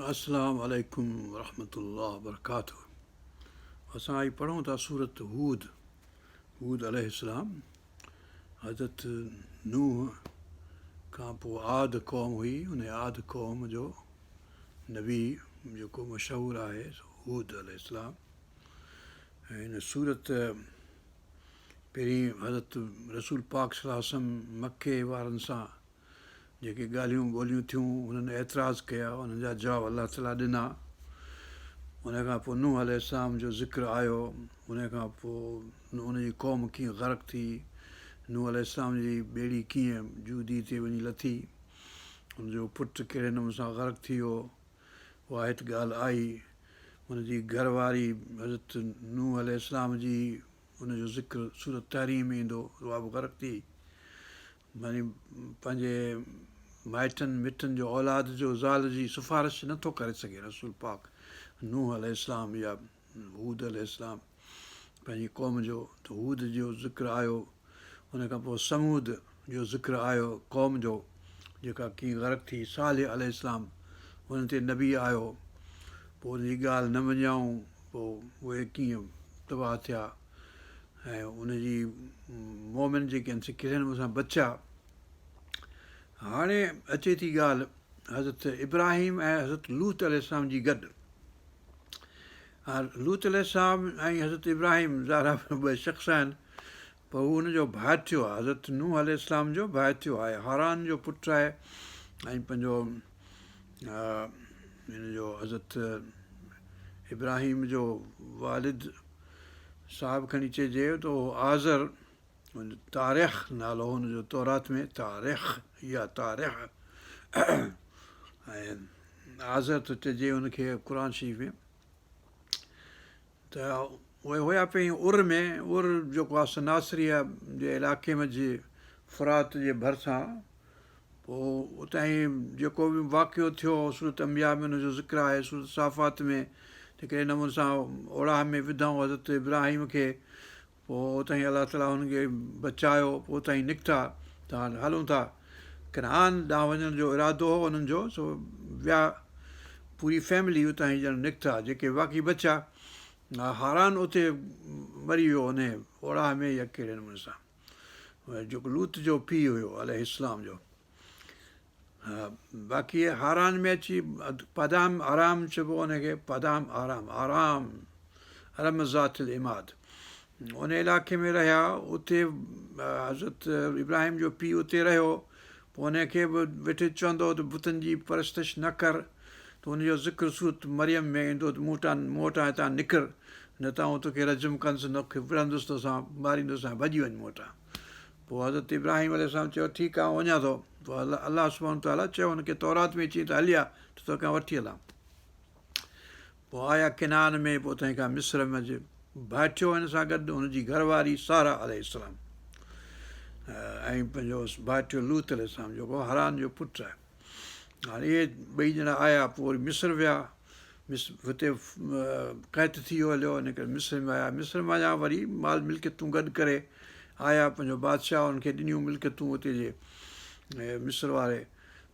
السلام عليڪم ورحمة الله وبرڪاته اسان اڄ پڙهون ٿا سورت هود هود عليه السلام حضرت نوح کان پوء عاد قوم هئي ان عاد قوم جو نبي جيڪو مشهور آهي هود عليه السلام ۽ هن سورت پهرين حضرت رسول پاڪ صلي الله عليه وسلم مڪي وارن سان جيڪي ڳالهيون ٻولهيون ٿيون، انهن اعتراض ڪيا، انهن جا جواب الله تعاليٰ ڏنا. ان کان پوء نوح عليه السلام جو ذڪر آيو، ان کان پوء ان جي قوم ڪيئن غرق ٿي، نوح عليه السلام جي ٻيڙي ڪيئن جودي تي وڃي لٿي، ان جو پٽ ڪهڙي نموني سان غرق ٿي ويو، اها هت ڳالهه آئي. ان جي گهر واري حضرت نوح عليه السلام جي ان جو ذڪر سورة تحريم ۾ ايندو، اها به غرق ٿي. يعني پنهنجي مائٽن مٽن جو اولاد جو زال جي سفارش نه ٿو ڪري سگهي رسول پاڪ نوح عليه السلام يا هود عليه السلام پنهنجي قوم جو ته هود جو ذڪر آيو ان کان پوء ثمود جو ذڪر آيو قوم جو جيڪا ڪيئن غرق ٿي صالح عليه السلام ان تي نبي آيو پوء ان جي ڳالهه نه مڃيائون پوء اهي ڪيئن تباهه ٿيا ۽ ان جي مؤمن جيڪي آهن سي ڪهڙي نموني سان بچيا. هاڻي اچي ٿي ڳالهه حضرت ابراهيم ۽ حضرت لوط عليه السلام جي گڏ. لوط عليه السلام ۽ حضرت ابراهيم ظاهر ٻه شخص آهن پر هو هن جو ڀائٽيو آهي حضرت نوح عليه السلام جو ڀائٽيو آهي هاران جو پٽ آهي ۽ پنهنجو هن جو حضرت ابراهيم جو والد صاحب کڻي چئجي ته اهو آذر تارخ نالو هو هن جو تورات ۾ تارخ يا تارح ۽ آذر ٿو چئجي هن کي قرآن شريف ۾ ته اهي هيا پهرين ار ۾ ار جيڪو آهي سو ناصريه جي علاقي ۾ جي فرات جي ڀرسان پوء اتان ئي جيڪو به واقعو ٿيو سورت انبياء ۾ ان جو ذڪر آهي سورت صافات ۾ ته ڪهڙي نموني سان اوڙاهه ۾ وڌائون حضرت ابراهيم کي پوء اتان ئي الله تعاليٰ هن کي بچايو پوء اتان ئي نڪتا ته هاڻ هلون ٿا ڪنعان ڏانهن وڃڻ جو ارادو هو انهن جو سو ويا پوري فيملي اتان ئي ڄڻ نڪتا جيڪي باقي بچيا هاران اتي مري ويو ان اوڙاهه ۾ يا ڪهڙي نموني سان جيڪو لوط جو پيء هيو عليه السلام جو باقي هاران ۾ اچي پدام آرام چئبو ان کي پدام آرام آرام ارم ذات العماد ان علاقي ۾ رهيا اتي حضرت ابراهيم جو پيء اتي رهيو پوء ان کي به ويٺي چوندو هو ته بتن جي پرستش نه ڪر ته ان جو ذڪر سورت مريم ۾ ايندو ته مون وٽان مون وٽان هتان نڪر نه ته آئون توکي رجم ڪندس نه وڙهندس توسان ماريندوسانء ڀڄي وڃ مون وٽان. پوء حضرت ابراهيم عليه السلام چيو ٺيڪ آهي آئون وڃان ٿو. پوء الله سبحانه وتعاليٰ چيو هن کي تورات ۾ چيائين ته هلي آ ته توکي آئون وٺي هلان. پوء آيا ڪنعان ۾ پوء تنهن کان مصر ۾ اچي ڀائٽيو هن سان گڏ هن جي گهر واري ساره عليه السلام ۽ پنهنجو ڀائٽيو لوط عليه السلام جيڪو هاران جو پٽ آهي. هاڻي اهي ٻئي ڄڻا آيا پوء وري مصر ويا هتي قحط ٿي ويو هليو ان ڪري مصر ۾ آيا مصر مان وري مال ملڪيتون گڏ ڪري آيا پنهنجو بادشاهه انهن کي ڏنيون ملڪيتون اتي جي مصر واري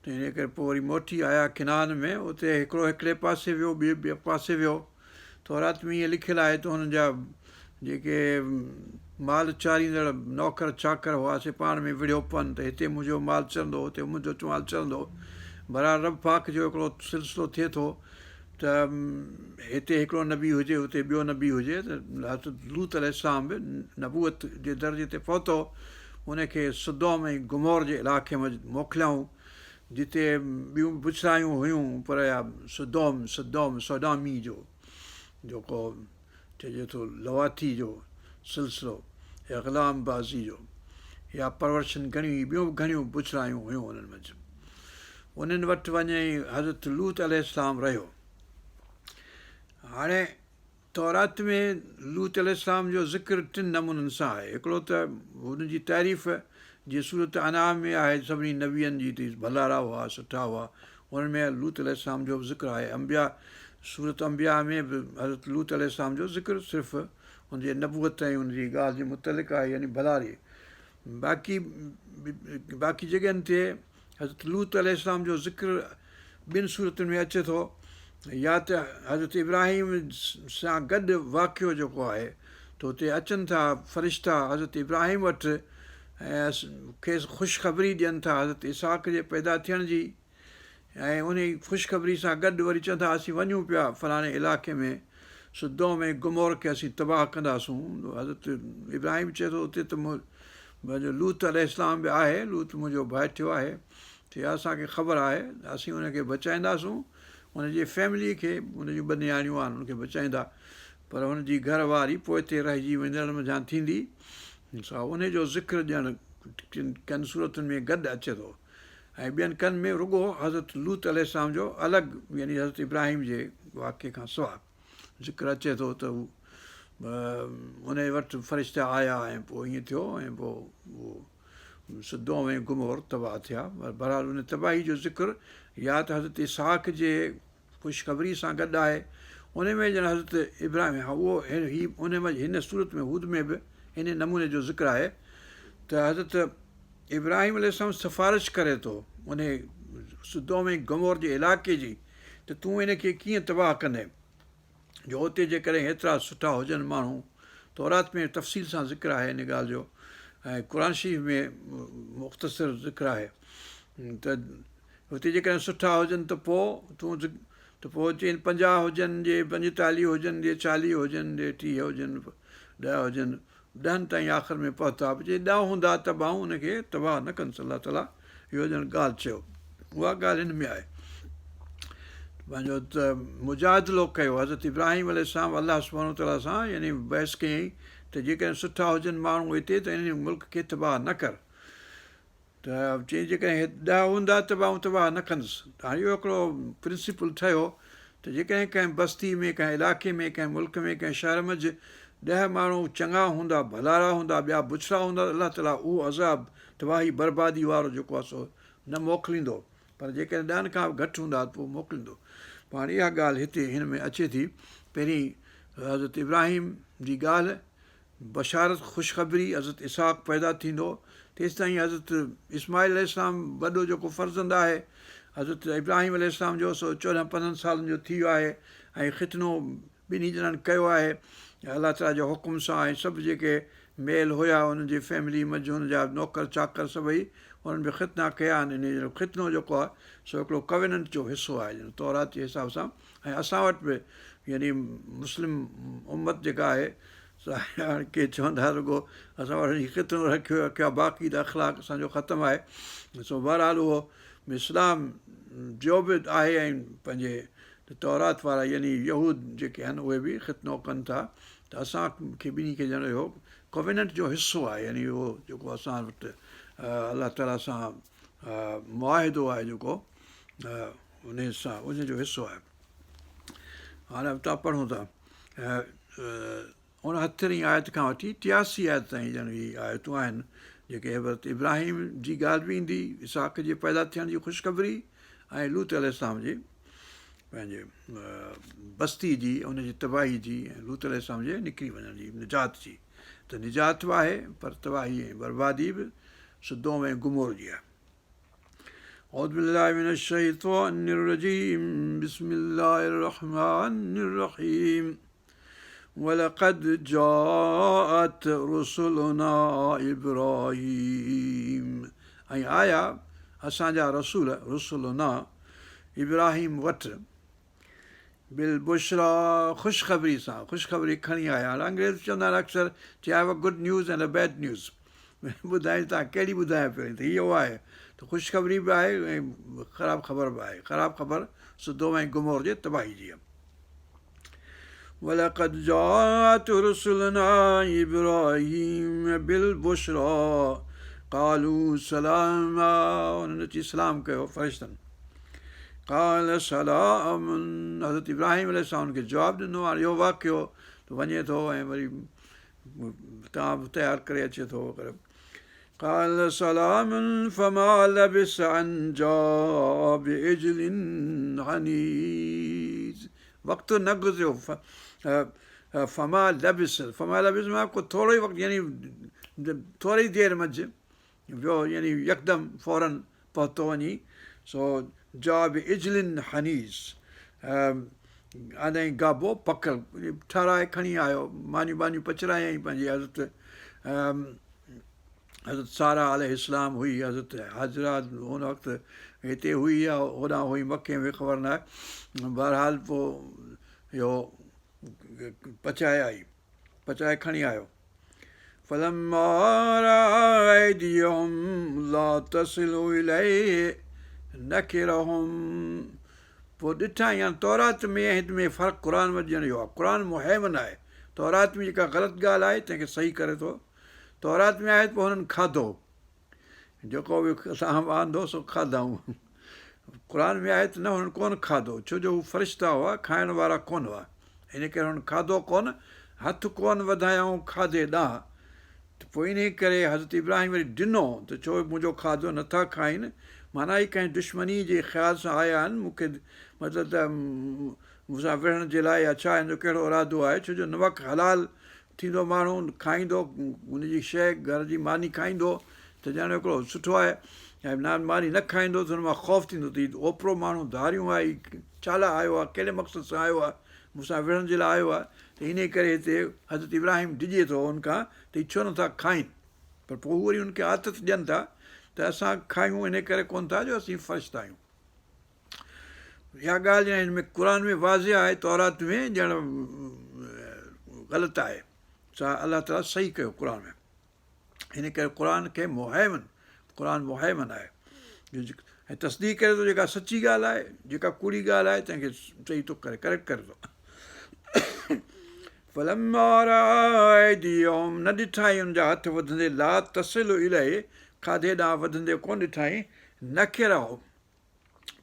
ته ان ڪري پوء وري موٽي آيا ڪنعان ۾ اتي هڪڙو هڪڙي پاسي ويو ٻيو ٻئي پاسي ويو تورات ۾ ائين لکيل آهي ته هنن جا جيڪي مال چاريندڙ نوڪر چاڪر هئا سي پاڻ ۾ وڙهيو پون ته هتي منهنجو مال چرندو هتي منهنجو مال چرندو. بهرحال رب پاڪ جو هڪڙو سلسلو ٿئي ٿو ته هتي هڪڙو نبي هجي هتي ٻيو نبي هجي ته حضرت لوط عليه السلام به نبوت جي درجي تي پهتو ان کي سدوم ۽ گمور جي علائقي ۾ موڪليائون جتي ٻيون به بڇڙايون هيون پر اها سدوم، Sodom، سوڊامي جو جيڪو چئجي ٿو لواطي جو سلسلو يا غلام بازي جو يا پرورشن گهڻيون ئي ٻيون به گهڻيون بڇڙايون هيون انهن منجهه. انهن وٽ وڃي حضرت لوط عليه السلام رهيو. هاڻي تورات ۾ لوط عليه السلام جو ذڪر ٽن نمونن سان آهي. هڪڙو ته هن جي تعريف جيئن سورة انعام ۾ آهي سڀني نبين جي ته ڀلارا هئا، سٺا هئا، انهن ۾ لوط عليه السلام جو به ذڪر آهي. انبياء سورة انبياء ۾ به حضرت لوط عليه السلام جو ذڪر صرف ان جي نبوت ۽ ان جي ڳالهه جي متعلق آهي يعني ڀلاري. باقي باقي جڳهين تي حضرت لوط عليه السلام جو ذڪر ٻن صورتن ۾ اچي ٿو. يا ته حضرت ابراهيم سان گڏ واقعو جيڪو آهي ته اتي اچن ٿا فرشتا حضرت ابراهيم وٽ ۽ کيس خوشخبري ڏين ٿا حضرت اسحاق جي پيدا ٿيڻ جي ۽ انهي خوشخبري سان گڏ وري چون ٿا اسين وڃون پيا فلاڻي علائقي ۾ سدوم ۽ گمور کي اسين تباهه ڪنداسون. حضرت ابراهيم چئي ٿو اتي ته منهنجو لوط عليه السلام به آهي، لوط منهنجو ڀائٽيو آهي، چي اسان کي خبر آهي اسين ان کي بچائينداسون، ان جي فيملي کي، ان جون ٻه نياڻيون آهن ان کي بچائيندا پر هن جي گهر واري پوئتي رهجي ويندڙن منجهان ٿيندي. سا انهي جو ذڪر ڄڻ ڪن صورتن ۾ گڏ اچي ٿو. ۽ ٻين ڪن ۾ رڳو حضرت لوط عليه السلام جو الڳ يعني حضرت ابراهيم جي واقعي کان سواء ذڪر اچي ٿو ته هو انهي وٽ فرشتا آيا ۽ پوء ائين ٿيو ۽ پوء اهو سدوم ۽ گمور تباهه ٿيا. بهرحال ان تباهي جو ذڪر يا ته حضرت اسحاق جي خوشخبري سان گڏ آهي ان ۾ ڄڻ حضرت ابراهيم ها اهو هي ان ۾ هن سورت ۾ هود ۾ به ان نموني جو ذڪر آهي ته حضرت ابراهيم عليه السلام سفارش ڪري ٿو ان سدوم ۽ گمور جي علائقي جي ته تون ان کي ڪيئن تباهه ڪندين جو اتي جيڪڏهن هيترا سٺا هجن ماڻهو تورات ۾ تفصيل سان ذڪر آهي ان ڳالهه جو ۽ قرآن شريف ۾ مختصر ذڪر آهي ته هتي جيڪڏهن سٺا هجن ته پوء تون ته پوء چئين 50 هجن جي 45 هجن جي 40 هجن جي 30 هجن 10 هجن 10 تائين آخر ۾ پهتا به جي 10 هوندا ته به آئون ان کي تباهه نه ڪندس الله تعاليٰ اهو ڄڻ ڳالهه چيو اها ڳالهه هن ۾ آهي پنهنجو ته مجادلو ڪيو حضرت ابراهيم عليه السلام الله سبحانه وتعاليٰ سان يعني بحث ڪيائين ته جيڪڏهن سٺا هجن ماڻهو هتي ته ان ملڪ کي تباهه نه ڪر ته چيائين جيڪڏهن هي 10 هوندا ته به آئون تباهه نه ڪندس. ته هاڻي اهو هڪڙو پرنسپل ٺهيو ته جيڪڏهن ڪنهن بستي ۾، ڪنهن علائقي ۾، ڪنهن ملڪ ۾، ڪنهن شهر منجهه 10 ماڻهو چڱا هوندا، ڀلارا هوندا، ٻيا بڇڙا هوندا ته الله تعاليٰ اهو عذاب، تباهي بربادي وارو جيڪو آهي سو نه موڪليندو پر جيڪڏهن 10 کان به گهٽ هوندا ته پوء موڪليندو. پوء هاڻي اها ڳالهه هتي هن ۾ اچي ٿي. پهرين حضرت ابراهيم جي ڳالهه بشارت، خوشخبري، حضرت اسحاق پيدا ٿيندو، تيستائين حضرت اسماعيل عليه السلام وڏو جيڪو فرزند آهي حضرت ابراهيم عليه السلام جو سو 14 15 سالن جو ٿي ويو آهي ۽ ختنو ٻنهي ڄڻن ڪيو آهي الله تعاليٰ جي حڪم سان ۽ سڀ جيڪي ميل هيا انهن جي فيملي منجهه هن جا نوڪر چاڪر سڀئي انهن به ختنا ڪيا آهن. انهي جو ختنو جيڪو آهي سو هڪڙو ڪويننٽ جو حصو آهي ڄڻ تورات جي حساب سان ۽ اسان وٽ به يعني مسلم امت جيڪا آهي سا هاڻي ڪي چوندا رڳو اسان وٽ هي ختنو رکيو رکيو آهي باقي ته اخلاق اسان جو ختم آهي سو بهرحال اهو اسلام جو به آهي ۽ پنهنجي تورات وارا يعني يهود جيڪي آهن اهي به ختنو ڪن ٿا ته اسان کي ٻنهي کي ڄڻ اهو ڪوويننٽ جو حصو آهي يعني اهو جيڪو اسان وٽ الله تعاليٰ سان معاهدو آهي جيڪو ان سان ان جو حصو آهي. هاڻي اتان پڙهون ٿا 69 آيت کان وٺي 83 آيت تائين ڄڻ هي آيتون آهن جيڪي حضرت ابراهيم جي ڳالهه به ايندي، اسحاق جي پيدا ٿيڻ جي خوشخبري ۽ لوط عليه السلام جي پنهنجي بستي جي ان جي تباهي جي ۽ لوط عليه السلام جي نڪري وڃڻ جي نجات جي ته نجات به آهي پر تباهي ۽ بربادي به سدوم ۽ گمور جي آهي. اعوذ بالله من الشيطان الرجيم بسم الله الرحمن الرحيم ولقد جاءت رسلنا ابراهيم ۽ آيا اسان جا رسول رسلنا ابراهيم وٽ بالبشريٰ خوشخبري سان خوشخبري کڻي آيا. هاڻي انگريز چوندا آهن اڪثر چي I have a good news and a bad news ٻڌائين توهان ڪهڙي ٻڌايان پهرين ته هيء اها آهي ته خوشخبري به آهي ۽ خراب خبر به آهي. خراب خبر سدوم ۽ گمور جي تباهي جي آهي. ولقد جاءت رسلنا ابراهيم بالبشريٰ قالوا سلاما انهن اچي سلام ڪيو فرشتن. قال سلام حضرت ابراهيم عليه السلام ان کي جواب ڏنو. هاڻي اهو واقعو ته وڃي ٿو ۽ وري طعام تيار ڪري اچي ٿو وغيره. قال سلام فما لبث ان جاء بعجل حنيذ وقت نه گذريو فما لبث فما لبث مان ڪو ٿورو ئي وقت يعني ٿوري دير منجهه ويو يعني يڪدم فورن پهتو وڃي سو جاء بعجل حنيذ آندائين گابو پڪل ٺهرائي کڻي آيو، مانيون ٻانيون پچرايائين پنهنجي حضرت حضرت ساره عليه السلام هئي، حضرت هاجره ان وقت هتي هئي يا هوڏانهن هئي مڪي ۾ خبر ناهي، بهرحال پوء اهو پچائي آئي. پچائي کڻي آيو. فلما راي ايديهم لا تصل اليه نڪرهم پوء ڏٺائين يعني تورات ۾ ۽ هت ۾ فرق قرآن ۾ ڄڻ اهو آهي قرآن مهيمن آهي تورات ۾ جيڪا غلط ڳالهه آهي تنهن کي صحيح ڪري ٿو تورات ۾ آهي ته پوء هنن کاڌو جيڪو به اسان آندو سو کاڌائون. قرآن ۾ آهي ته نه هنن ڪونه کاڌو ڇو جو هو فرشتا هئا کائڻ وارا ڪونه هئا ان ڪري هنن کاڌو ڪونه هٿ ڪونه وڌايائون کاڌي ڏانهن ته پوء انهي ڪري حضرت ابراهيم وري ڊنو ته ڇو منهنجو کاڌو نٿا کائين معنيٰ هي ڪنهن دشمني جي خيال سان آيا آهن مون کي مطلب ته مون سان وڙهڻ جي لاء يا ڇا هن جو ڪهڙو ارادو آهي ڇو جو نمڪ حلال ٿيندو ماڻهو کائيندو ان جي شيء گهر جي ماني کائيندو ته ڄڻ هڪڙو سٺو آهي ۽ نه ماني نه کائيندو ته ان مان خوف ٿيندو ته هي اوپرو ماڻهو ڌاريون آهي هي ڇا لاء آيو آهي ڪهڙي مقصد سان آيو آهي مون سان وڙهڻ جي لاء آيو آهي ته انهي ڪري هتي حضرت ابراهيم ڊڄي ٿو ان کان ته هي ڇو نٿا کائين پر پوء هو وري ان کي آٿت ڏين ٿا ته اسان کايون انهي ڪري ڪونه ٿا جو اسين فرشتا آهيون. اها ڳالهه ڄڻ هن ۾ قرآن ۾ واضح آهي تورات ۾ ڄڻ غلط آهي سا الله تعاليٰ صحيح ڪيو قرآن ۾ هن ڪري قرآن کي مهيمن قرآن مهيمن آهي ۽ تصديق ڪري ٿو جيڪا سچي ڳالهه آهي جيڪا ڪوڙي ڳالهه آهي تنهن کي صحيح ٿو ڪري ڪريڪٽ ڪري ٿو فلما ايديهم نه ڏٺائين ان جا هٿ وڌندي لا تصل اليه کاڌي ڏانهن وڌندي ڪونه ڏٺائين نڪرهم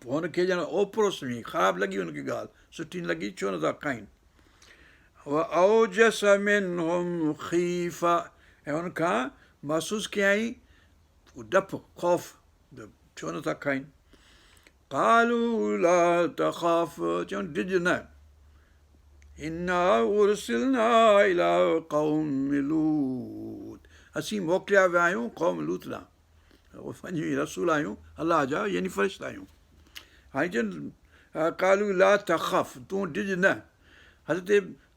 پوء هن کي ڄڻ اوپرو سمجهي، خراب لڳي هن کي ڳالهه، سٺي نه لڳي، ڇو نٿا کائين؟ واوجس منهم خيفة ۽ هن کان محسوس ڪيائين ڊپ، خوف، ڇو نٿا کائين؟ قالوا لا تخف چيائون ڊڄ نه، انا ارسلنا الي قوم لوط اسين موڪليا ويا آهيون قوم لوط ڏانهن. وڃي رسول آهيون الله جا يعني فرشتا آهيون. هاڻي چون قالوا لا تخف تون ڊڄ نه. حضرت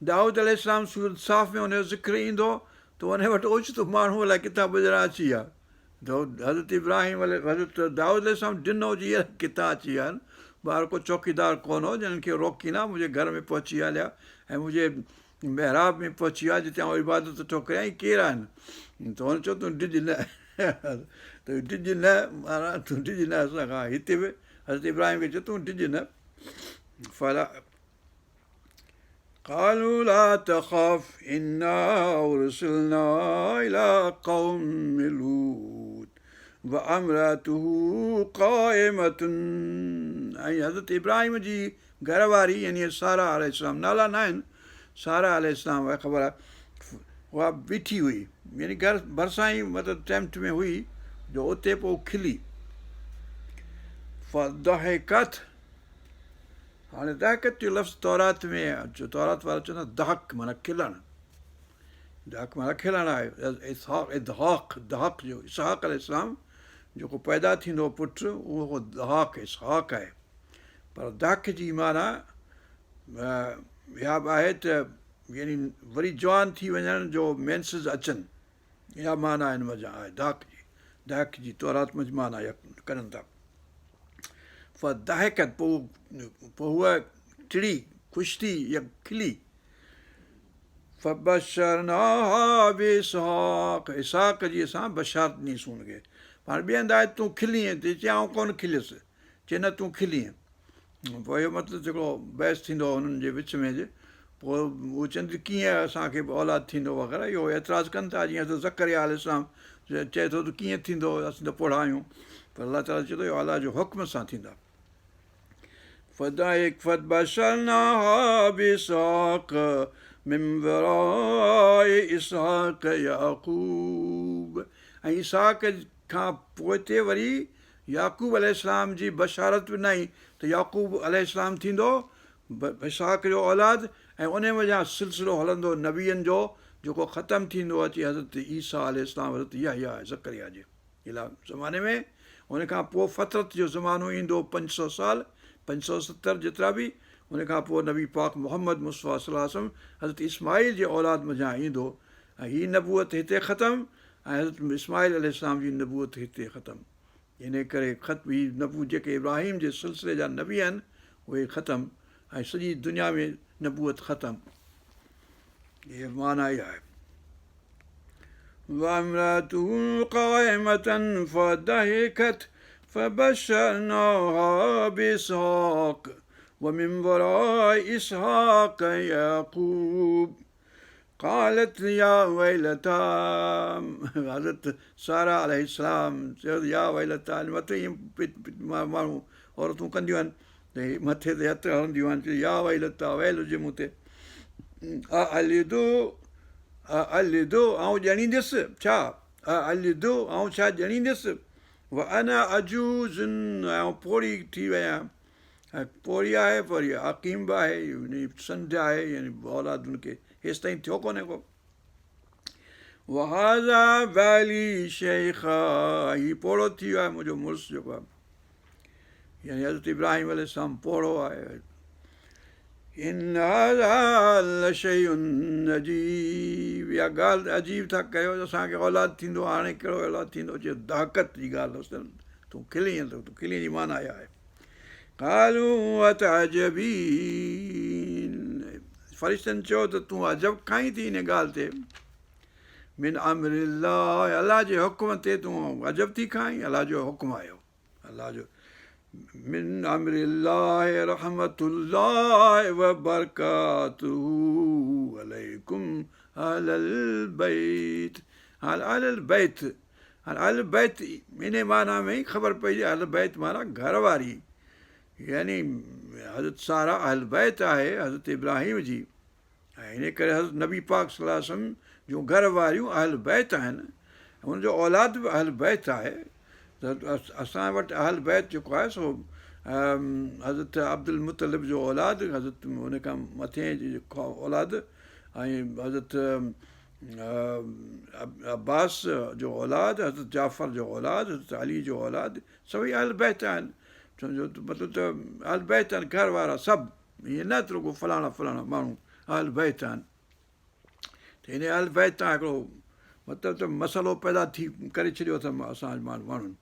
دائود عليه السلام سورت صاف ۾ ان جو ذڪر ايندو ته ان وٽ اوچتو ماڻهو الائي ڪٿان ٻه ڄڻا اچي ويا ته حضرت ابراهيم عليه حضرت دائود عليه السلام ڊنو جي اهي ڪٿان اچي ويا آهن ٻاهر ڪو چوڪيدار ڪونه هو جنهن کي روڪين ها منهنجي گهر ۾ پهچي هليا ۽ منهنجي محراب ۾ پهچي ويا جتي آئون عبادت ٿو ڪريان هي ڪير آهن؟ ته هن چيو تون ڊڄ نه ته ڊڄ نه معنيٰ تون ڊڄ نه اسان کان هتي به حضرت ابراهيم کي چيو تون ڊڄ نه فلا قالوا لا تخف انا ارسلنا الى قوم لوط وامراته قائمه ۽ حضرت ابراهيم جي گهر واري يعني ساره عليه السلام نالا نه آهن ساره عليه السلام اها خبر آهي اها بيٺي هئي يعني گهر ڀرسان ئي مطلب ٽينٽ ۾ هئي جو اتي پوء کلي فضحڪت هاڻي ضحڪت جو لفظ تورات ۾ تورات وارا چوندا ضحڪ معنيٰ کلڻ ضحڪ معنيٰ کلڻ آهي اسحاق اضحاڪ ضحڪ جو اسحاق عليه السلام جيڪو پيدا ٿيندو پٽ اهو ضحاڪ اسحاق آهي پر ضحڪ جي معنيٰ اها به آهي ته يعني وري جوان ٿي وڃڻ جو مينسز اچن اها معنيٰ هن منجهان آهي ضحڪ جي ضحڪ جي تورات منجهه معنيٰ اها ڪڍن ٿا فضحڪت پوء پوء هوء ٽڙي خوش ٿي يا کلي فبشرناها باسحاق اسحاق جي اسان بشارت ڏنيسون هن کي پاڻ ٻئي هنڌ آهي تون کلين چي آئون ڪونه کليس چي نه تون کلين. پوء اهو مطلب جيڪو بحث ٿيندو هو هنن جي وچ ۾ جي پوء هو چون ته ڪيئن اسان کي به اولاد ٿيندو وغيره اهو اعتراض ڪن ٿا جيئن حضرت زڪريا عليه السلام چئي ٿو ته ڪيئن ٿيندو اسين ته پوڙها آهيون پر الله تعاليٰ چئي ٿو اهو الله جو حڪم سان ٿيندا فبشرناها باسحاق من وراء اسحاق يعقوب ۽ اسحاق کان پوئتي وري يعقوب عليه السلام جي بشارت به ڏنائين ته يعقوب عليه السلام ٿيندو اسحاق جو اولاد ۽ انهي منجهان سلسلو هلندو نبين جو جيڪو ختم ٿيندو اچي حضرت عيسيٰ عليه السلام حضرت يحيٰ ۽ زڪريا جي زماني ۾ ان کان پوء فترت جو زمانو ايندو 500 سال 570 جيترا به ان کان پوء نبي پاڪ محمد مصطفيٰ صلي الله عليه وسلم حضرت اسماعيل جي اولاد منجهان ايندو ۽ هي نبوت هتي ختم ۽ حضرت اسماعيل عليه السلام جي نبوت هتي ختم. انهيء ڪري ختم هي نبوت جيڪي ابراهيم جي سلسلي جا نبي آهن اهي ختم ۽ سڄي دنيا ۾ نبوت ختم. هي معنيٰ اها آهي. وامرأته قائمة فضحكت فبشرناها باسحاق ومن وراء اسحاق يعقوب قالت يا ويلتيٰ حضرت ساره عليه السلام چيو ته يا ويلتيٰ يعني مٿي ائين ماڻهو عورتون ڪنديون آهن ته هي مٿي تي هٿ هڻنديون آهن چيو يا ويلتيٰ ويل هجي مون تي أألد أألد آئون ڄڻيندس ڇا أألد آئون ڇا ڄڻيندس وانا عجوز آئون پوڙهي ٿي وئي آهيان ۽ پوڙهي آهي پر هيء عقيم به آهي يعني سنڍ آهي يعني اولاد هن کي هيستائين ٿيو ڪونهي ڪو. وهذا بعلي شيخا هي پوڙهو ٿي ويو آهي منهنجو مڙس جيڪو آهي يعني حضرت ابراهيم عليه السلام پوڙهو آهي ان هذا لشيء عجيب اها ڳالهه عجيب ٿا ڪريو اسان کي اولاد ٿيندو هاڻي ڪهڙو اولاد ٿيندو چيو ضحڪت جي ڳالهه تون کلين ٿو تون کلين جي معنيٰ اها آهي قالوا اتعجبين فرشتن چيو ته تون عجب کائين ٿي ان ڳالهه تي من امر الله الله جي حڪم تي تون عجب ٿي کائين الله جو حڪم آيو الله جو من امر الله رحمت الله وبرڪاته عليڪم اهل البيت اهل البيت هاڻ اهل بيت انهي معنيٰ ۾ ئي خبر پئي ته اهل بيت معنيٰ گهر واري يعني حضرت ساره اهل بيت آهي حضرت ابراهيم جي ۽ انهي ڪري حضرت نبي پاڪ صلي الله عليه وسلم جون گهر واريون اهل بيت آهن ان جو اولاد به اهل بيت آهي ته اسان وٽ اهل بيت جيڪو آهي سو حضرت عبدالمطلب جو اولاد حضرت ان کان مٿي اولاد ۽ حضرت عباس جو اولاد، حضرت جعفر جو اولاد، حضرت علي جو اولاد سڀئي اهل بيت آهن سمجهو ته مطلب ته اهل بيت آهن گهر وارا سڀ ائين نه ته رڳو فلاڻا فلاڻا ماڻهو اهل بيت آهن ته ان اهل بيت تان هڪڙو مطلب ته مسئلو پيدا ٿي ڪري ڇڏيو اٿن اسان ماڻهن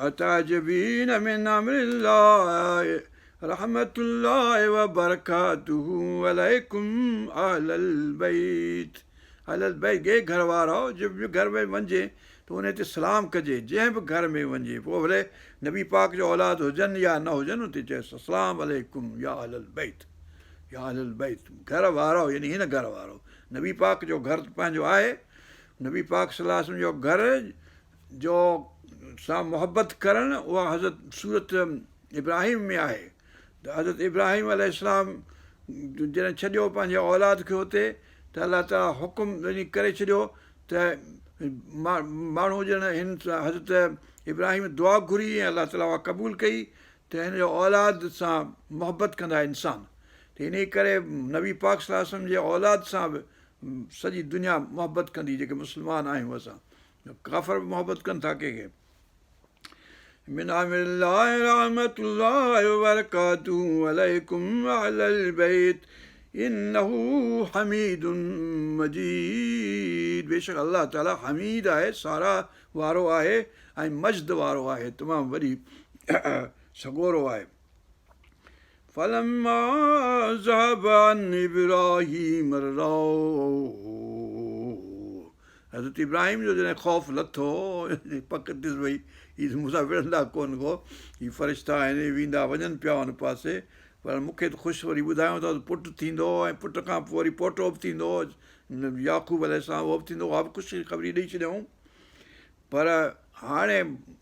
اتعجبين من امر الله رحمت الله وبرڪاته عليڪم اهل البيت اهل البيت گي گهر وارا جب به گهر ۾ وڃجي ته ان تي سلام ڪجي جنهن به گهر ۾ وڃجي پوء ڀلي نبي پاڪ جو اولاد هجن يا نه هجن اتي چئي السلام عليڪم يا اهل البيت يا اهل البيت گهر وارا يعني هن گهر وارو نبي پاڪ جو گهر پنهنجو آهي نبي پاڪ صلي الله عليه وسلم جو گهر جو سان محبت ڪرڻ اها حضرت سورت ابراهيم ۾ آهي ته حضرت ابراهيم عليه السلام جڏهن ڇڏيو پنهنجي اولاد کي اتي ته الله تعاليٰ حڪم وڃي ڪري ڇڏيو ته ماڻهو ڄڻ هن حضرت ابراهيم دعا گهري ۽ الله تعاليٰ اها قبول ڪئي ته هن جو اولاد سان محبت ڪندا انسان ته انهي ڪري نبي پاڪ صلي الله عليه وسلم جي اولاد سان به سڄي دنيا محبت ڪندي جيڪي مسلمان آهيون اسان ڪافر به محبت ڪن ٿا ڪنهن کي من امر الله رحمت الله وبرڪاته عليڪم اهل البيت انه حميد مجيد بيشڪ الله تعالي حميد آهي ساراهه وارو آهي ۽ مجد وارو آهي تمام وڏي سڳورو آهي فلما ذهب عن ابراهيم الروع حضرت ابراهيم جو جڏهن خوف لٿو پڪ ٿيس ڀئي هي مون سان وڙهندا ڪونه ڪو هي فرشتا آهن ويندا وڃن پيا ان پاسي پر مون کي ته خوش وري ٻڌايو ٿا ته پٽ ٿيندو ۽ پٽ کان پوء وري پوٽو به ٿيندو يعقوب عليه السلام اهو به ٿيندو اها به خوش خبري ڏئي ڇڏيائون پر هاڻي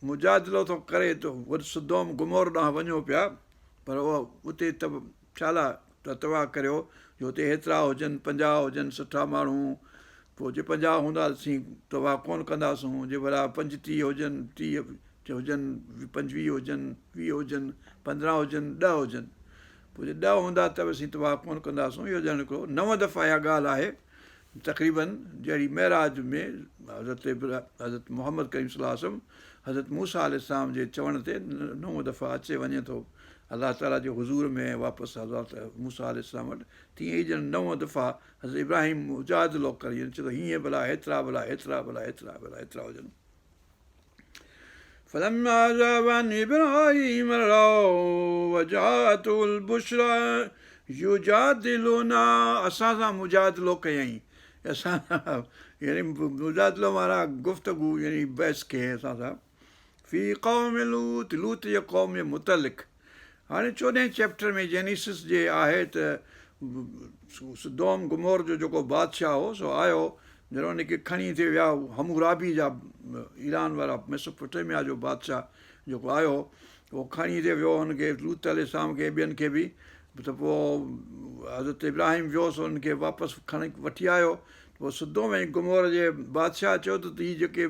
مجادلو ٿو ڪري ته وري سدوم گمور ڏانهن وڃو پيا پر اهو اتي ته ڇا لاء ٿا تباهه ڪريو جو اتي هيترا هجن پنجاهه هجن سٺا ماڻهو پوء جي پنجاهه هوندا ته اسين تباهه ڪونه ڪنداسون جي ڀلا پنجٽيهه هجن ٽيهه هجن پنجويهه هجن ويهه هجن پندرهن هجن ڏهه هجن پوء جي ڏهه هوندا ته به اسين تباهه ڪونه ڪنداسون اهو ڄڻ هڪڙو نو دفعا اها ڳالهه آهي تقريباً جهڙي معراج ۾ حضرت حضرت محمد ڪريم صلي الله عليه وسلم حضرت موسيٰ عليه السلام جي چوڻ تي نو دفعا اچي وڃي ٿو الله تعاليٰ جي حضور ۾ واپس حضرت موسيٰ عليه السلام وٽ، تيئن ئي ڄڻ نو دفعا حضرت ابراهيم مجادلو ڪري يعني چئي ٿو هيئن ڀلا هيترا ڀلا هيترا ڀلا هيترا ڀلا هيترا هجن. فلما ذهب عن ابراهيم الروع وجاءته البشرى يجادلنا اسان سان مجادلو ڪيائين اسان سان يعني مجادلو معنيٰ گفتگو يعني بحث ڪيائين اسان سان في قوم لوط لوط جي قوم جي متعلق هاڻي چوڏهين چيپٽر ۾ جينيسس جي آهي ته سدوم گمور جو جيڪو بادشاهه هو سو آيو جڏهن ان کي کڻي ٿي ويا حمورابي جا ايران وارا ميسوپوٽيميا جو بادشاهه جيڪو آيو اهو کڻي ٿي ويو هن کي لوط عليه السلام کي ٻين کي به ته پوء حضرت ابراهيم ويو سو انهن کي واپس کڻي وٺي آيو پوء سدوم ۽ گمور جي بادشاهه چيو ته هي جيڪي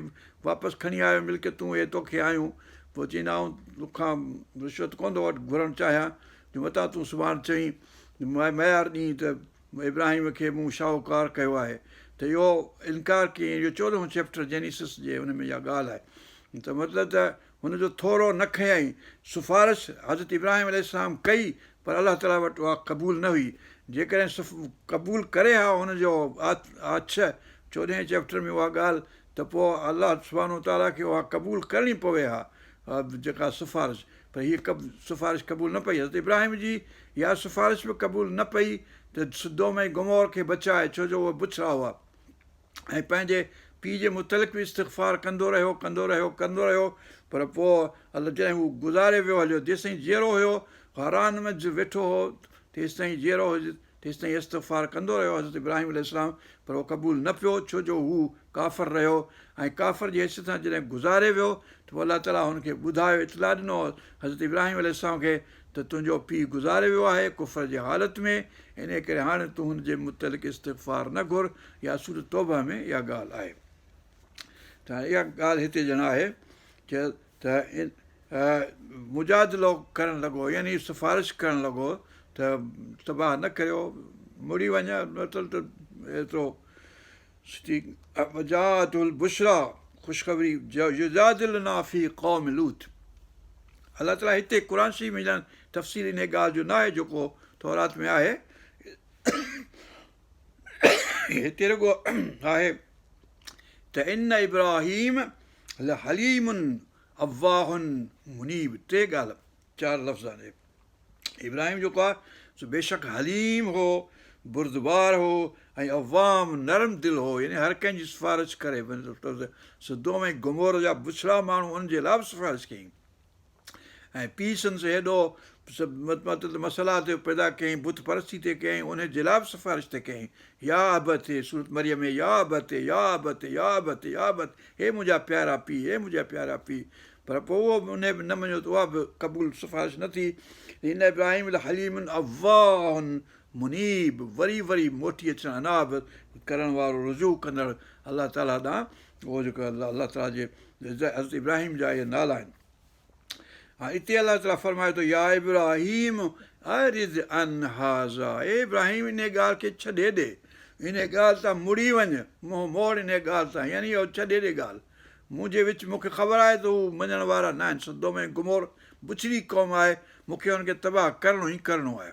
واپس کڻي آيو ملڪيتون اهي توکي آيون. پوء چيائين ته آئون توکان رشوت ڪونه ٿو وٺ گهرڻ چاهيان جو متان تون سڀاڻ چوين ميار ڏئين ته ابراهيم کي مون شاهوڪار ڪيو آهي ته اهو انڪار ڪيائين. اهو چوڏهون چيپٽر جينيسس جي ان ۾ اها ڳالهه آهي ته مطلب ته هن جو ٿورو نه کنيائين. سفارش حضرت ابراهيم عليه السلام ڪئي پر الله تعاليٰ وٽ اها قبول نه هئي. جيڪڏهن قبول ڪري ها هن جو آڇ چوڏهين چيپٽر ۾ اها ڳالهه ته پوء الله سبحانه وتعاليٰ کي اها قبول ڪرڻي پوي ها جيڪا سفارش پر هيء سفارش قبول نه پئي حضرت ابراهيم جي اها سفارش به قبول نه پئي ته سدوم ۽ گمور کي بچائي ڇو جو اهي بڇڙا هئا ۽ پنهنجي پيء جي متعلق به استغفار ڪندو رهيو ڪندو رهيو ڪندو رهيو پر پوء الله جڏهن هو گذاري ويو هليو جيستائين جيئرو هيو حران ۾ ويٺو هو تيستائين جيئرو هو تيستائين استغفار ڪندو رهيو حضرت ابراهيم عليه السلام پر اهو قبول نه پيو ڇو جو هو ڪافر رهيو ۽ ڪافر جي حيثيت سان جڏهن گذاري ويو ته پوء الله تعاليٰ هن کي ٻڌايو اطلاع ڏنو حضرت ابراهيم عليه السلام کي ته تنهنجو پيء گذاري ويو آهي ڪفر جي حالت ۾ انهيء ڪري هاڻي تون هن جي متعلق استغفار نه گهر يا سورة توبه ۾ اها ڳالهه آهي ته اها ڳالهه هتي ڄڻ آهي ته مجادلو ڪرڻ لڳو يعني سفارش ڪرڻ لڳو ته تباهه نه ڪريو مڙي وڃ مطلب ته ايترو وجاءته البشريٰ خوشخبري يجادلنا في قوم لوط الله تعاليٰ هتي قرآن شريف ۾ ڄڻ تفصيل ان ڳالهه جو ناهي جيڪو تورات ۾ آهي هتي رڳو آهي ته ان ابراهيم لحليم اواه منيب ٽي ڳالهه چار لفظ آهن ابراهيم جيڪو آهي سو بيشڪ حليم هو بردبار هو ۽ اواه نرم دل هو يعني هر ڪنهن جي سفارش ڪري سدوم ۽ گمور جا بڇڙا ماڻهو ان جي لاء به سفارش ڪيائين ۽ پيء سندس هيڏو مطلب ته مسئلا ٿي پيدا ڪيائين بت پرستي ٿي ڪيائين ان جي لاء به سفارش ٿي ڪيائين يا ابت سورت مريم ۾ يا ابت يا ابت يا ابت يا ابت هي منهنجا پيارا پيء هي منهنجا پيارا پيء پر پوء اهو به انهي به نه مڃيو ته اها به قبول سفارش نه ٿي ان ابراهيم لحليم اواه منيب وري وري موٽي اچڻ اناب ڪرڻ وارو رجوع ڪندڙ الله تعاليٰ ڏانهن اهو جيڪو الله تعاليٰ جي حضرت ابراهيم جا اهي نالا آهن ها اتي الله تعاليٰ فرمائي ٿو يا ابراهيم اعرض عن هذا اي ابراهيم انهي ڳالهه کي ڇڏي ڏي انهي ڳالهه تان مڙي وڃ منهن موڙ انهي ڳالهه تان يعني اهو ڇڏي ڏي ڳالهه منهنجي وچ مون کي خبر آهي ته هو مڃڻ وارا نه آهن سدوم ۽ گمور بڇڙي قوم آهي مون کي انهن کي تباهه ڪرڻو ئي ڪرڻو آهي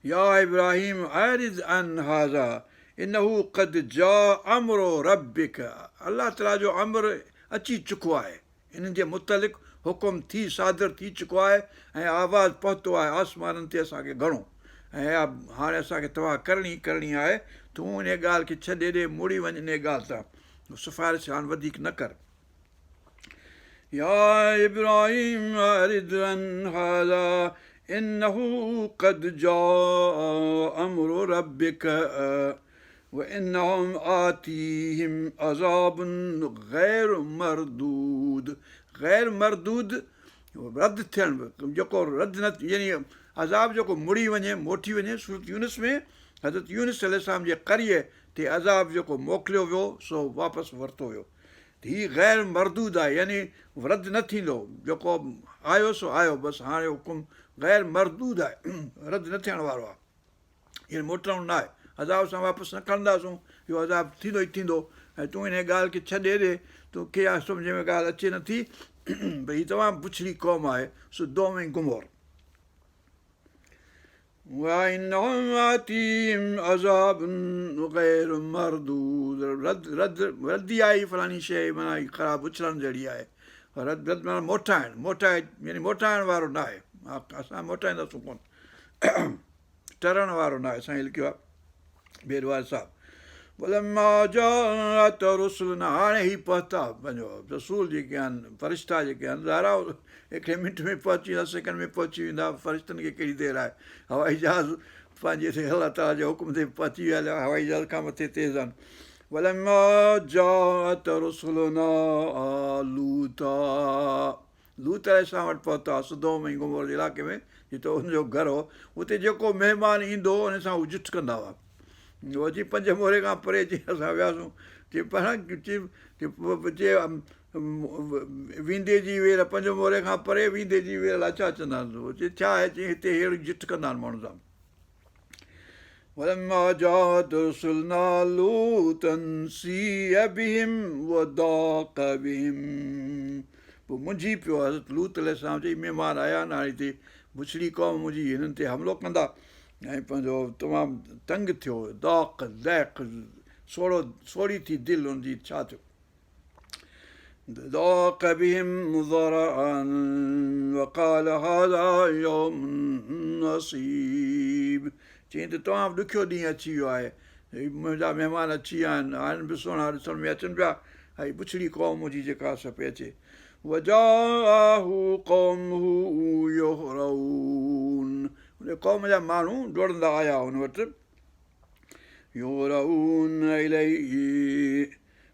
يا ابراهيم اعرض عن هذا انه قد جاء امر ربک الله تعالي جو امر اچي چڪو آهي انهن جي متعلق حڪم ٿي صادر ٿي چڪو آهي ۽ آواز پهتو آهي آسمانن تي اسان کي گهڻو ۽ اها هاڻي اسان کي تباهه ڪرڻي ئي ڪرڻي آهي تون انهي ڳالهه کي ڇڏي ڏي مڙي وڃ انهي ڳالهه تان سفارش هاڻ وڌيڪ نه ڪر. يا ابراهيم اعرض عن هذا انه قد جاء امر ربک وانهم آتيهم عذاب غير مردود غير مردود رد ٿيڻ جيڪو رد نه يعني عذاب جيڪو مڙي وڃي موٽي وڃي سورت يونس ۾ حضرت يونس عليه السلام جي قريي تي عذاب جيڪو موڪليو ويو سو واپس ورتو ويو هي غير مردود آهي يعني رد نه ٿيندو، جيڪو آيو سو آيو بس هاڻي حڪم غير مردود آهي رد نه ٿيڻ وارو آهي يعني موٽڻو نه آهي عذاب اسان واپس نه کڻنداسون اهو عذاب ٿيندو ئي ٿيندو ۽ تون انهيء ڳالهه کي ڇڏي ڏي توکي اها سمجهه ۾ ڳالهه اچي نٿي ڀئي هي تمام بڇڙي قوم آهي سدوم ۽ گمور. وانهم آتيهم عذاب غير مردود رد رد ردي آئي فلاڻي شيء معنيٰ هي خراب اڇلڻ جهڙي آهي رد رد معنيٰ موٽائڻ موٽائي يعني موٽائڻ وارو نه آهي اسان موٽائينداسون ڪونه ٽرڻ وارو نه آهي سائين لکيو آهي بيروار صاحب ولما جاءت رسلنا هاڻي هي پهتا پنهنجو رسول جيڪي آهن فرشتا جيڪي آهن ظاهر آهي هڪڙي منٽ ۾ پهچي ويندا سيڪنڊ ۾ پهچي ويندا فرشتن کي ڪهڙي دير آهي هوائي جهاز پنهنجي تي الله تعاليٰ جي حڪم تي پهچي ويا هليا هوائي جهاز کان مٿي تيز آهن ولما جاءت رسلنا لوطا لوط عليه السلام وٽ پهتا، سدوم ۽ گمور جي علائقي ۾ جتي ان جو گهر هو، اتي جيڪو مهمان ايندو هو، ان سان هو جٺ ڪندا هئا. هو اچي پنجموري کان پري اچي اسان وياسون، چي پاڻ چي چي ويندي جي وير پنجموري کان پري ويندي جي وير لاء ڇا چوندا آهن؟ چي ڇا آهي؟ چي هتي ههڙي جٺ ڪندا آهن ماڻهن سان. ولما جاءت رسلنا لوطا سيء بهم وضاق بهم پوء منجهي پيو حضرت لوط عليه السلام چئي مهمان آيا آهن هاڻي هتي بڇڙي قوم منهنجي هنن تي حملو ڪندا ۽ پنهنجو تمام تنگ ٿيو ضاق ضيق سوڙهو سوڙهي ٿي دل هن جي ڇا ٿيو ضاق بهم ذرعا وقال هذا يوم عصيب چيائين ته تمام ڏکيو ڏينهن اچي ويو آهي منهنجا مهمان اچي ويا آهن آهن به سهڻا ڏسڻ ۾ اچن پيا ۽ بڇڙي قوم منهنجي جيڪا سا پئي اچي وجاءه قومه يهرعون ان قوم جا ماڻهو ڊوڙندا آيا هن وٽ يهرعون اليه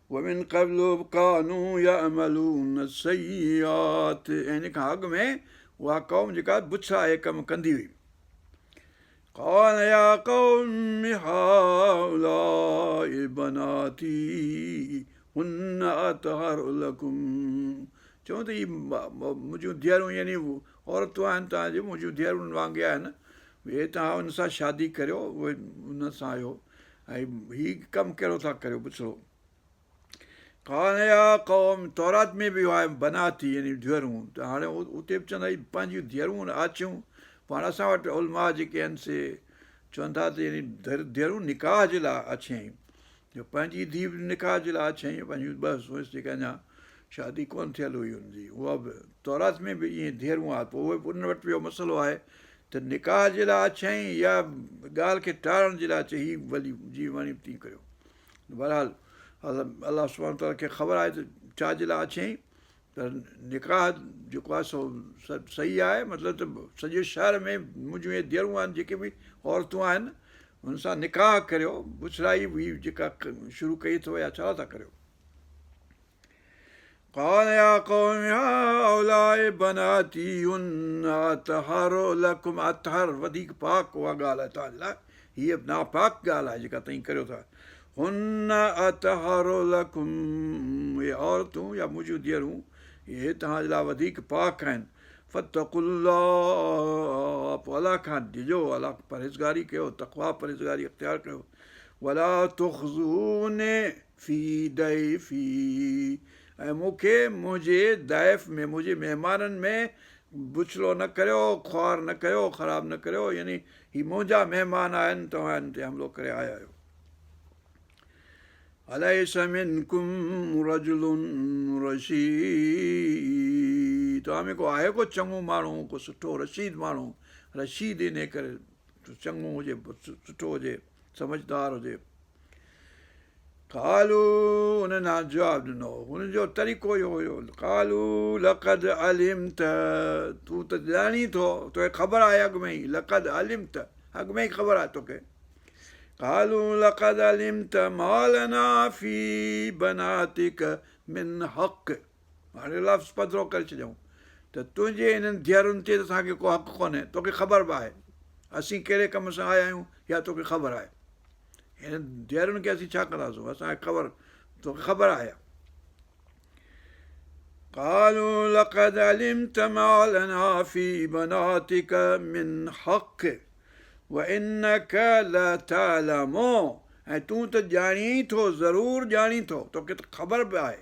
ومن قبل ڪانوا يعملون السيئات ۽ ان کان اڳ ۾ اها قوم جيڪا بڇڙا اهي ڪم ڪندي هئي. قال يا قوم هؤلاء بناتي هن اطهر لڪم چون ته هي منهنجون ڌيئرون يعني عورتون آهن توهان جون منهنجون ڌيئرن وانگي آهن اهي توهان ان سان شادي ڪريو اهي ان سان آهيو ۽ هي ڪم ڪهڙو ٿا ڪريو بڇڙو. قال يا قوم تورات ۾ به اهو آهي بناتي يعني ڌيئرون ته هاڻي اتي به چوندا هي پنهنجيون ڌيئرون آڇيون پاڻ اسان وٽ علماء جيڪي آهن سي چون ٿا ته يعني ڌيئرون نڪاح جي لاء آڇيائين جو پنهنجي ڌيء به نڪاح جي لاء آڇيائين پنهنجون ٻه هيس جيڪا اڃا شادي ڪونه ٿيل هئي ان جي اها به تورات ۾ به ائين ڌيئرون آهي پوء اهي ان وٽ به اهو مسئلو آهي ته نڪاح جي لاء آڇيائين يا ڳالهه کي ٽارڻ جي لاء چئي هي ڀلي جيئن وڻي تيئن ڪريو. بهرحال الله سبحانه وتعاليٰ کي خبر آهي ته ڇا جي لاء آڇيائين پر نڪاح جيڪو آهي سو صحيح آهي مطلب ته سڄي شهر ۾ منهنجون اهي ڌيئرون آهن جيڪي به عورتون آهن هن سان نڪاح ڪريو بڇڙائي هي جيڪا شروع ڪئي اٿو يا ڇا ٿا ڪريو. قال يا قوم هؤلاء بناتي هن اطهر لڪم اطهر وڌيڪ پاڪ اها ڳالهه آهي توهان جي لاء هيء ناپاڪ ڳالهه آهي جيڪا توهين ڪريو ٿا هن اطهر لڪم اهي عورتون يا منهنجون ڌيئرون اهي توهان جي لاء وڌيڪ پاڪ آهن فاتقوا الله پوء الله کان ڊڄو الله پرهيزگاري ڪيو تقوا پرهيزگاري اختيار ڪيو ولا تخزون في ضيفي ۽ مون کي منهنجي ضيف ۾، منهنجي مهمانن ۾، بڇڙو نه ڪريو، خوار نه ڪريو، خراب نه ڪريو، يعني هي منهنجا مهمان آهن، توهان هن تي حملو ڪري آيا آهيو. اليس منڪم رجل رشيد توهان ۾ ڪو آهي ڪو چڱو ماڻهو، ڪو سٺو رشيد ماڻهو، رشيد انهي ڪري چڱو هجي، سٺو هجي، سمجهدار هجي. قالوا انهن جواب ڏنو هن جو طريقو اهو هيو قالوا لقد علمت تون ته ڄاڻين ٿو توکي خبر آهي اڳ ۾ ئي لقد علمت اڳ ۾ ئي خبر آهي توکي قالوا لقد علمت ما لنا في بناتك من حق هاڻي لفظ پڌرو ڪري ڇڏيائون ته تنهنجي انهن ڌيئرن تي ته اسان کي ڪو حق ڪونهي توکي خبر به آهي اسين ڪهڙي ڪم سان آيا آهيون اها توکي خبر آهي هنن ڌيئرن کي اسين ڇا ڪنداسون اسان کي خبر توکي خبر آهي قالوا لقد علمت ما لنا في بناتك من حق وانك لتعلم ۽ تون ته ڄاڻين ٿو ضرور ڄاڻين ٿو توکي ته خبر به آهي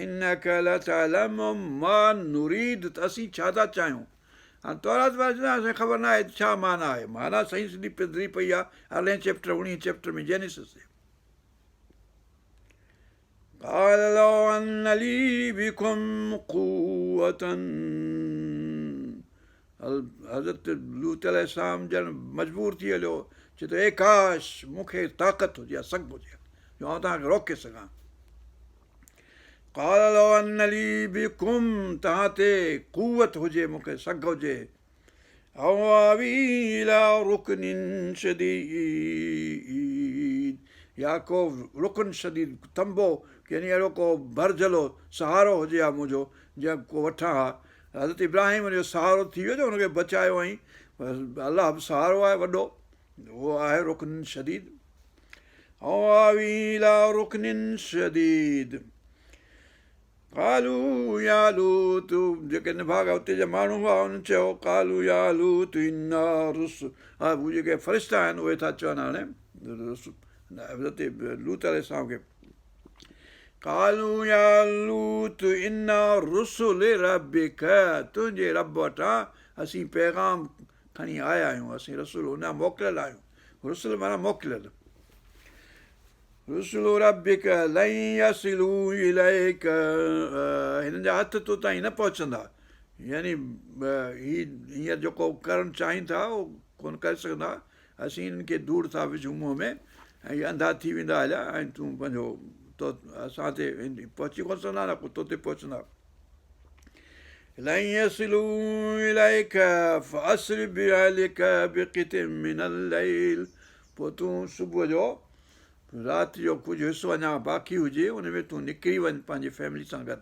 انک لتعلم ما نريد ته اسين ڇا ٿا چاهيون. هاڻي تورات وارا چوندا آهن اسان کي خبر ناهي ته ڇا معنيٰ آهي. معنيٰ صحيح سڌي پڌري پئي آهي ارڙهين چيپٽر اوڻيهين چيپٽر ۾ جينيسس جي. قال لو ان لي بكم قوة حضرت لوط عليه السلام ڄڻ مجبور ٿي هليو چي ٿو اي ڪاش مون کي طاقت هجي ها سگهه هجي ها جو آئون توهان کي روڪي سگهان قال لو ان لي بڪم توهان تي قوت هجي مون کي سگهه هجي او آوي الي رڪن شديد يا ڪو رڪن شديد تنبو يعني اهڙو ڪو ڀرجهلو سهارو هجي ها منهنجو جنهن ڪو وٺان ها حضرت ابراهيم ان جو سهارو ٿي ويو جو ان کي بچايو ۽ الله به سهارو آهي وڏو اهو آهي رڪن شديد او آوي الي رڪن شديد قالوا يا لوط جيڪي نڀاڳا اتي جا ماڻهو هئا انهن چيو قالوا يا لوط انا رسل ها هو جيڪي فرشتا آهن اهي ٿا چون هاڻي حضرت لوط عليه السلام کي قالوا يا لوط انا رسل ربک تنهنجي رب وٽان اسين پيغام کڻي آيا آهيون اسين رسول هن جا موڪليل آهيون رسل معنيٰ موڪليل رسل ربک لن يصلوا اليک هنن جا هٿ تو تائين نه پهچندا يعني هي هينئر جيڪو ڪرڻ چاهين ٿا اهو ڪونه ڪري سگهندا اسين هنن کي ڌوڙ ٿا وجهون منهن ۾ ۽ هي انڌا ٿي ويندا هليا ۽ تون پنهنجو تو اسان تي پهچي ڪونه سگهندا نه تو تي پهچندا لن يصلوا اليک فاسر باهلک بقطع من الليل پوء تون صبح جو رات جو ڪجهه حصو اڃا باقي هجي ان ۾ تون نڪري وڃ پنهنجي فيملي سان گڏ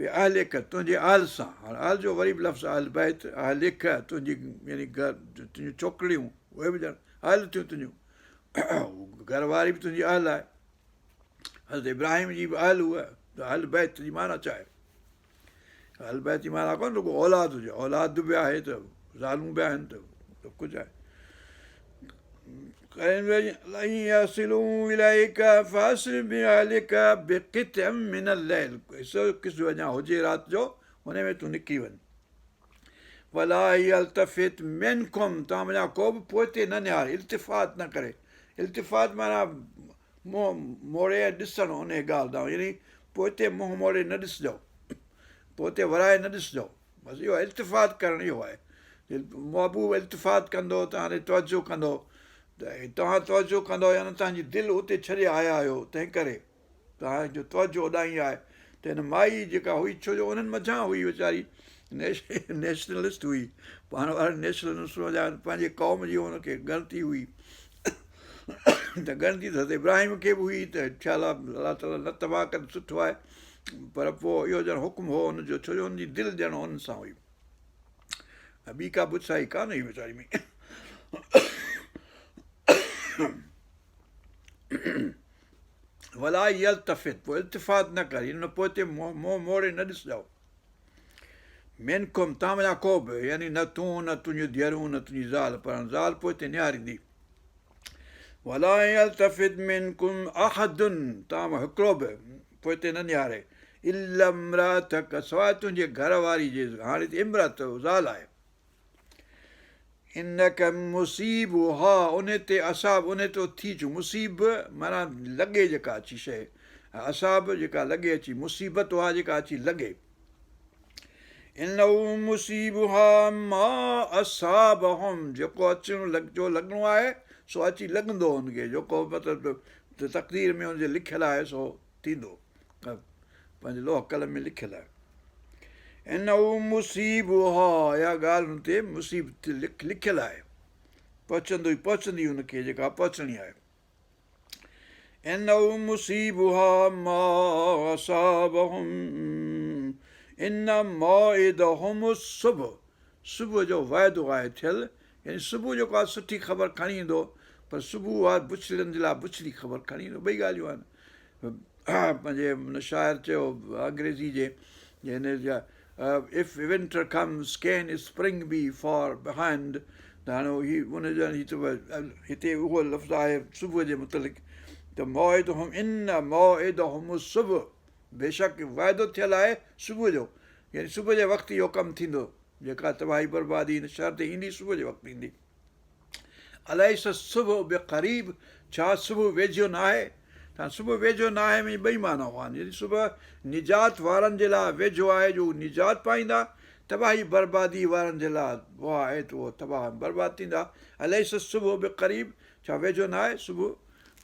باهلک تنهنجي اهل سان هاڻ اهل جو وري به لفظ اهل بيت اهلک تنهنجي يعني گهر تنهنجون ڇوڪريون اهي به ڄڻ اهل ٿيون تنهنجون گهر واري به تنهنجي اهل آهي حضرت ابراهيم جي به اهل هو ته اهل بيت جي معنيٰ ڇا آهي اهل بيت جي معنيٰ ڪونه رڳو اولاد هجي اولاد به آهي ته زالون به آهن ته سڀ ڪجهه آهي اڃا هجي رات جو ان ۾ تون نڪري وڃ ولا يلتفت منڪم توهان منجهان ڪو به پوئتي نه نهاري التفات نه ڪري التفات معنيٰ منهن موڙي ۽ ڏسڻ انهيء ڳالهه ڏانهن يعني پوئتي منهن موڙي نه ڏسجو، پوئتي ورائي نه ڏسجو. بس اهو التفات ڪرڻ اهو آهي. محبوب التفات ڪندو توهان ڏي توجه ڪندو ته توهان توجه ڪندو يعني توهان جي دل اتي ڇڏي آيا آهيو تنهن ڪري توهان جو توجه اوڏانهن آهي ته هن مائي جيڪا هئي ڇو جو انهن منجهان هئي ويچاري نيشنلسٽ هئي پاڻ وارن نيشنلسٽ پنهنجي قوم جي هن کي ڳڻتي هئي ته ڳڻتي ته حضرت ابراهيم کي به هئي ته انشاء الله الله تعاليٰ نه تباهه ڪري سٺو آهي پر پوء اهو ڄڻ حڪم هو ان جو ڇو جو ان جي دل ڄڻ ان سان هئي ۽ ٻي ڪا بڇڙائي ڪانه هئي ويچاري ۾ ولا يلتفت پوء التفات نه ڪر يعني پوئتي منهن موڙي نه ڏسجو منڪم توهان منجهان ڪو به يعني نه تون نه تنهنجون ڌيئرون نه تنهنجي زال پر هاڻ زال پوئتي نهاريندي ولا يلتفت منڪم احد توهان مان هڪڙو به پوئتي نه نهاري الا امراتڪ سواء تنهنجي گهر واري جي هاڻي امرات زال آهي انک مصيبها ان تي اصاب ان تي ٿي چون مصيب معنيٰ لڳي جيڪا اچي شيء اصاب جيڪا لڳي اچي مصيبت اها جيڪا اچي لڳي انه مصيبها ما اصابهم جيڪو اچڻ لڳ جو لڳڻو آهي سو اچي لڳندو ان کي جيڪو مطلب تقدير ۾ ان جي لکيل آهي سو ٿيندو پنهنجي لوح قلم ۾ لکيل آهي. انه مصيبها اها ڳالهه ان تي مصيب لکيل آهي پهچندو ئي پهچندي ان کي جيڪا پهچڻي آهي. انه مصيبها ما اصابهم ان موعدهم الصبح صبح جو وعدو آهي ٿيل يعني صبح جيڪو آهي سٺي خبر کڻي ايندو پر صبح اها بڇڙن جي لاء بڇڙي خبر کڻي ايندو ٻئي ڳالهيون آهن پنهنجي هن شاعر چيو انگريزي جي هن جا if winter comes can spring be far behind ته هاڻي هي ان جو هي ته هتي اهو لفظ آهي صبح جي متعلق ته موعدهم ان موعدهم الصبح بيشڪ وعدو ٿيل آهي صبح جو يعني صبح جي وقت اهو ڪم ٿيندو. جيڪا تباهي بربادي هن شهر تي ايندي صبح جي وقت ايندي. اليس الصبح بقريب ڇا صبح ويجهو ناهي؟ ته صبح ويجهو ناهي ۾ ٻئي معنائون آهن يعني صبح نجات وارن جي لاء ويجهو آهي جو هو نجات پائيندا، تباهي بربادي وارن جي لاء اها آهي ته اهو تباهه ۽ برباد ٿيندا. اليس الصبح بقريب ڇا ويجهو ناهي صبح؟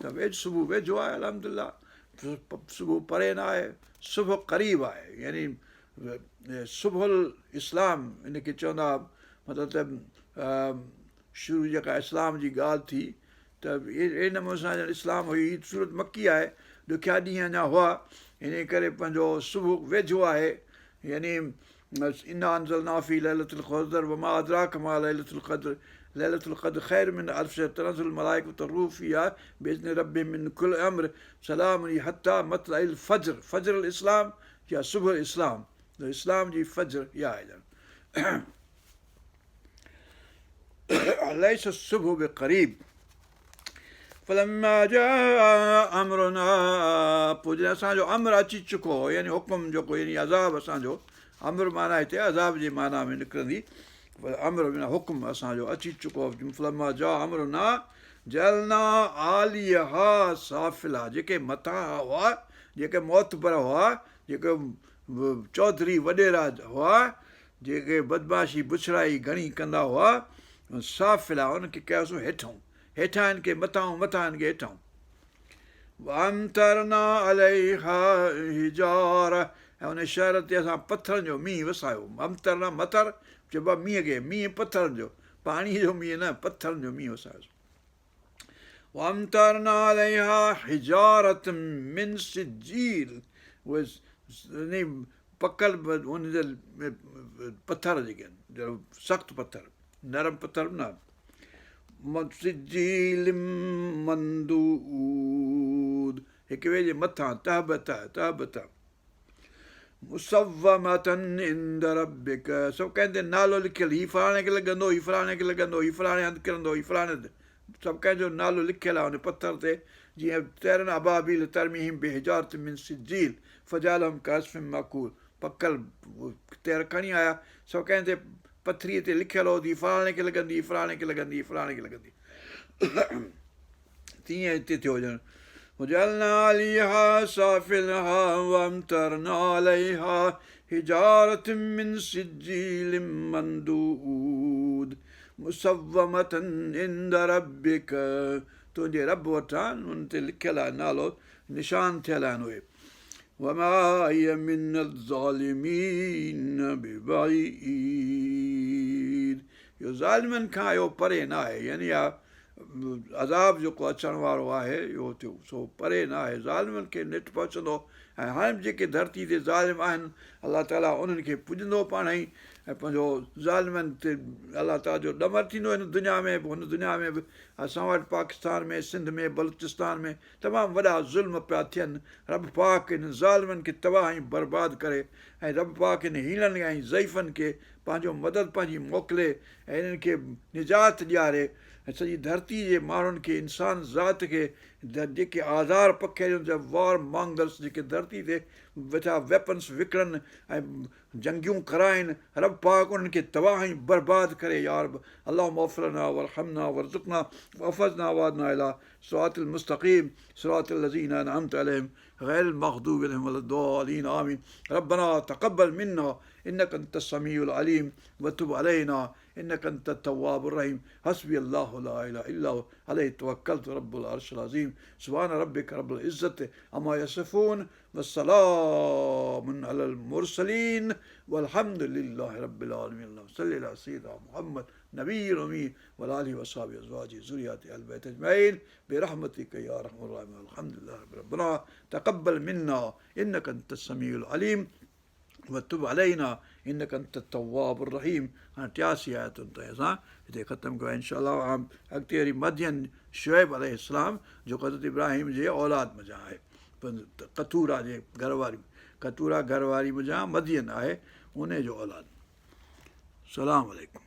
ته صبح ويجهو آهي الحمدلله صبح پري ناهي صبح قريب آهي يعني صبح الاسلام ان کي چوندا مطلب ته شروع جيڪا اسلام جي ڳالهه ٿي ته اهڙي نموني سان ڄڻ اسلام هئي هي سورت مڪي آهي ڏکيا ڏينهن اڃا هئا ان ڪري پنهنجو صبح ويجهو آهي يعني انا انزلناه في ليلة القدر وما ادراڪ ما ليلة القدر ليلة القدر خير من الف شهر تنزل الملائڪة والروح فيها باذن ربهم من كل امر سلام هي حتي مطلع الفجر فجر الاسلام يا صبح الاسلام اسلام جي فجر اها آهي ڄڻ اليس الصبح بقريب فلما جاء امرنا پوء جڏهن اسان جو امر اچي چڪو هو يعني حڪم جيڪو يعني عذاب اسان جو امر معنيٰ هتي عذاب جي معنيٰ ۾ نڪرندي امر معنيٰ حڪم اسان جو اچي چڪو هو فلما جاء امرنا جعلنا عاليها سافلها جيڪي مٿان هئا جيڪي معتبر هئا جيڪي چوڌري وڏيرا هئا جيڪي بدمعاشي بڇڙائي گهڻي ڪندا هئا سافلها ان کي ڪيوسون هيٺئون، هيٺاهين کي مٿاهون، مٿاهين کي هيٺاهون. وامطرنا عليها حجاره ۽ ان شهر تي اسان پٿرن جو مينهن وسايو. امطرنا مطر چئبو آهي مينهن کي، مينهن پٿرن جو، پاڻيء جو مينهن نه، پٿرن جو مينهن وسايوسون. وامطرنا عليها حجارة من سجيل اهي پڪل ان جا پٿر جيڪي آهن سخت پٿر نرم پٿر به نه سجيل منضود هڪ ٻئي جي مٿان تهه به تهه تهه به تهه مسومة عند ربک سڀ ڪنهن تي نالو لکيل هي فلاڻي کي لڳندو هي فلاڻي کي لڳندو هي فلاڻي هنڌ ڪرندو هي فلاڻي هنڌ سڀ ڪنهن جو نالو لکيل آهي ان پٿر تي جيئن طيرا ابابيل ترميهم بحجارة من سجيل فجعلهم ڪعصف ماڪول پڪل طير کڻي آيا سڀ ڪنهن تي پٿريء تي لکيل هو ته هي فلاڻي کي لڳندي هي فلاڻي کي لڳندي هي فلاڻي کي لڳندي تيئن هتي ٿيو ڄڻ وجعلنا عاليها سافلها وامطرنا عليها حجارة من سجيل منضود مسومة عند ربك تنهنجي رب وٽان ان تي لکيل آهي نالو نشان ٿيل آهن اهي وما هي من الظالمين ببعيد اهو ظالمن کان اهو پري نه آهي يعني اها عذاب جيڪو اچڻ وارو آهي اهو ٿيو سو پري نه آهي ظالمن کي نيٺ پهچندو ۽ هاڻي به جيڪي ڌرتي تي ظالم آهن الله تعاليٰ انهن کي پڄندو پاڻ ئي ۽ پنهنجو ظالمن تي الله تعاليٰ جو ڏمر ٿيندو هن دنيا ۾ به هن دنيا ۾ به اسان وٽ پاڪستان ۾ سنڌ ۾ بلوچستان ۾ تمام وڏا ظلم پيا ٿين رب پاڪ انهن ظالمن کي تباهه ۽ برباد ڪري ۽ رب پاڪ انهن هيڻن ۽ ضعيفن کي پنهنجو مدد پنهنجي موڪلي ۽ انهن کي نجات ڏياري ۽ سڄي ڌرتي جي ماڻهن کي انسان ذات کي جيڪي آزار پکيڙين ٿا وار مانگرس جيڪي ڌرتي تي ويٺا ويپنس وڪڻن ۽ جنگيون ڪرائين رب پاڪ انهن کي تباهه ۽ برباد ڪري يارب اللهم اغفر لنا وارحمنا وارزقنا واحفظنا واهدنا الي صراط المستقيم صراط الذين انعمت عليهم غير المغضوب عليهم ولا الضالين آمين ربنا تقبل منا انك انت السميع العليم وتب علينا انك انت التواب الرحيم حسبي الله لا اله الا هو عليه توكلت رب العرش العظيم سبحان ربك رب العزة عما يصفون والسلام على المرسلين والحمد لله رب العالمين اللهم صل على سيدنا محمد نبي الأمي وعلى آله وصحبه أزواجه ذرياته أهل البيت أجمعين برحمتك يا أرحم الراحمين الحمد لله رب ربنا تقبل منا إنك أنت السميع العليم وتب علينا انك انت التواب الرحيم هاڻي 83 آيتن تائين اسان هتي ختم ڪيو آهي انشاء الله اڳتي وري مدين شعيب عليه السلام جيڪو حضرت ابراهيم جي اولاد منجهان آهي قطوره جي گهر واري قطوره گهر واري منجهان مدين آهي ان جو اولاد سلام عليڪم.